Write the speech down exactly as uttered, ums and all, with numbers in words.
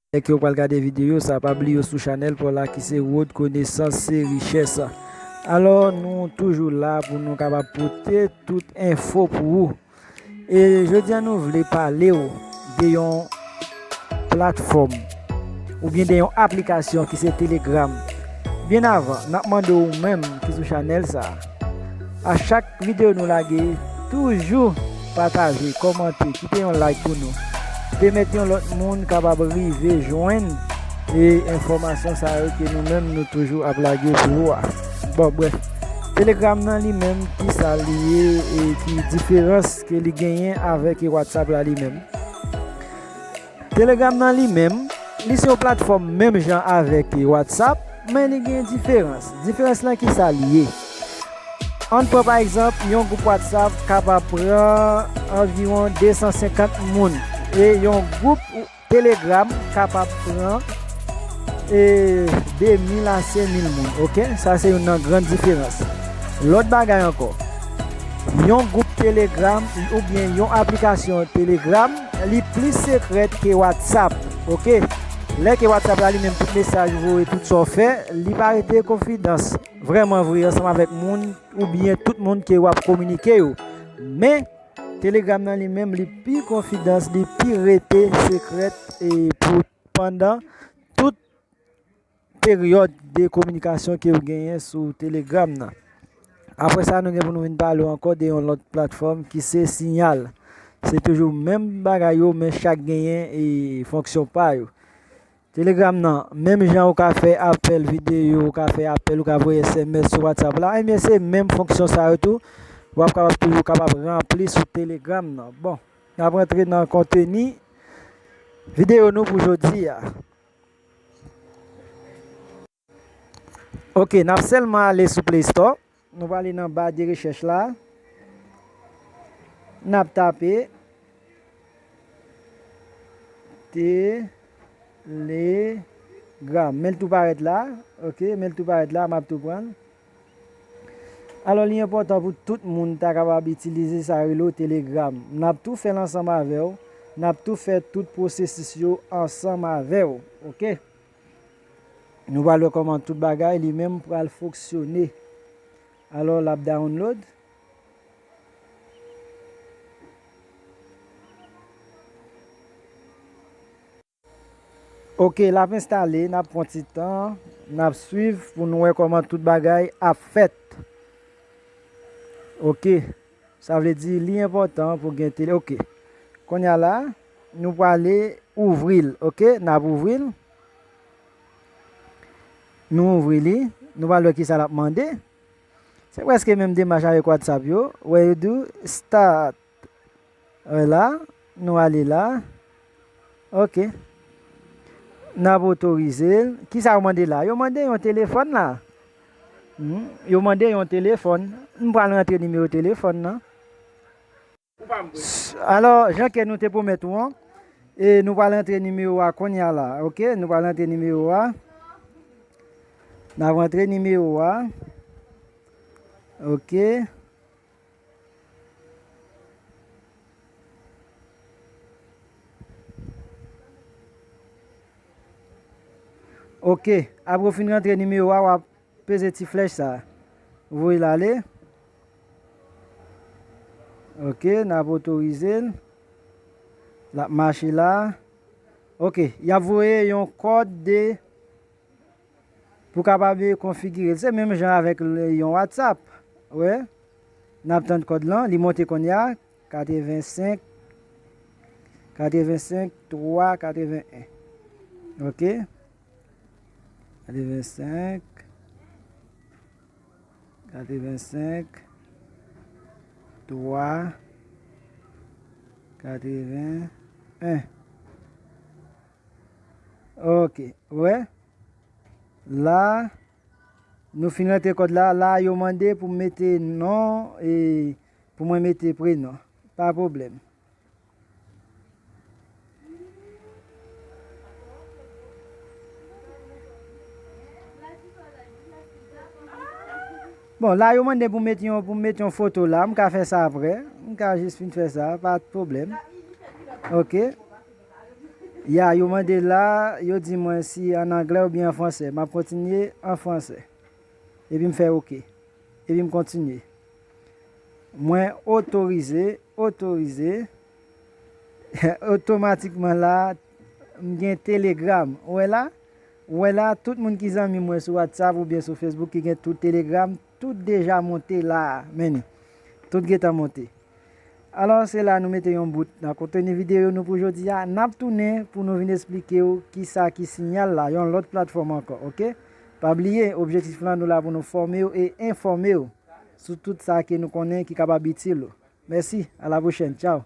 Lè ke w pral gade videyo sa, pa bliye w sou chanèl pa w la ki se Rod Konesans se Richès. Alò, nou toujou la pou nou kapab pote tout enfo pou ou. E jodi a nou vle pale w de yon platfòm oubyen de yon aplikasyon ki se Telegram. Byen avan, n ap mande w menm ki sou chanèl sa a, a chak videyo nou lage, toujou pataje, kòmante, kite yon like pou nou. Pèmèt yon lòt moun kapab rive jwenn e enfòmasyon sa yo ke nou menm nou toujou ap lage pou ou a. Bon, brèf. Telegram nan li menm, ki sa li ye e ki diferans ke li genyen avèk e WhatsApp la li menm? Telegram nan li menm, li se yon platfòm menm jan avèk e WhatsApp, men li gen diferans. Diferans lan ki sa li ye? Ann pran pa egzanp, yon gwoup WhatsApp kapab pran anviwon de san senkant moun e yon gwoup Telegram kapab pran e de mil a senk mil moun, oke? Sa se youn nan gran diferans. Lòt bagay ankò, yon gwoup Telegram oubyen yon aplikasyon Telegram, li plis sekrè ke WhatsApp, oke? Lè ke WhatsApp la li menm, tout mesaj ou voye, tout sa w fè, li pa rete konfidans, vrèman vre, ansanm avèk moun oubyen tout moun ke w ap kominike yo. Men, Telegram nan li menm, li pi konfidans, li pi rete sekrè e pou pandan tout peryòd de kominikasyon ke w genyen sou Telegram nan. Apre sa, nou gen pou nou vin pale w ankò de yon lòt platfòm ki se Signal. Se toujou menm bagay yo, men chak genyen e fonksyon pa yo. Telegram nan, menm jan ou ka fè apèl videyo, ou ka fè apèl, ou ka voye S M S sou WhatsApp la, ebyen se menm fonksyon sa yo tou, w ap kapab toujou kapab ranpli sou Telegram nan. Bon, n ap rantre nan konteni videyo nou pou jodi a. Oke, n ap sèlman ale sou Play Store. Nou prale nan ba de rechèch la. N ap tape Telegram. Men l tou parèt la. Oke, men l tou parèt la, m ap tou pran l. Alò, li enpòtan pou tout moun ta kapab itilize sa rele w Telegram. N ap tou fè l ansanm avè w. N ap tou fè tout pwosesis yo ansanm avè w. Oke? Nou pral wè kòman tout bagay li menm pral fonksyone. Alò, l ap download. Oke, l ap enstale, n ap pran ti tan, n ap swiv pou nou wè kòman tout bagay ap fèt. Oke. Sa vle di li enpòtan pou gen tele. Oke. Kounye a la, nou prale ouvri l. Oke, n ap ouvri l. Nou ouvri li. Nou pral wè kisa l ap mande. Se prèske menm demach avèk WhatsApp yo. Where you do start. Wè la, nou ale la. Oke. N ap otorize l. Kisa yo mande la? Yo mande yon telefòn la. Hmm, yo mande yon telefòn. M pral rantre nimewo telefòn nan. S-, alò, jan ke nou te pwomèt ou an, e nou pral rantre nimewo a kounye a la, oke? Nou pral rantre nimewo a. N ap rantre nimewo a. Oke. Oke, apre w fin rantre nimewo a, w ap peze ti flèch sa a. Voye l ale. Oke, n ap otorize l. L ap mache la. Oke, y ap voye yon kòd de pou kapab konfigire l. Se menm jan avèk l-, yon WhatsApp. Wè. N ap tann kòd lan, li monte kounye a. Katrevensenk, katrevensenk, twa, katreven en. Oke. Katrevensenk, katrevensenk, twa, katreven en. Oke, wè. La, nou fin rantre kòd la. La, yo mande pou m mete non e pou mwen mete prenon. Pa pwoblèm. Bon, la, yo mande pou m mete yon, pou m mete yon foto la. M ka fè sa apre. M ka jis fin fè sa, pa pwoblèm. Oke. Ya, yo mande la, yo di mwen si an anglè oubyen an fransè. M ap kontinye an fransè. Epi m fè oke. Epi m kontinye. Mwen otorize, otorize. Otomatikman la, m gen Telegram. Ou wè la? Ou wè la, tout moun ki zanmi mwen sou WhatsApp oubyen sou Facebook ki gen tout Telegram, tout deja monte la. Men li. Tout gentan monte. Alò, se la nou mete yon bout nan konteni videyo nou pou jodi a. N ap tounen pou nou vin esplike w kisa ki Signal la, yon lòt platfòm ankò, oke? Pa bliye, objektif lan nou la pou nou fòme w e enfòme w sou tout sa ke nou konnen ki kapab itil ou. Mèsi, a la pwochèn, tchaw.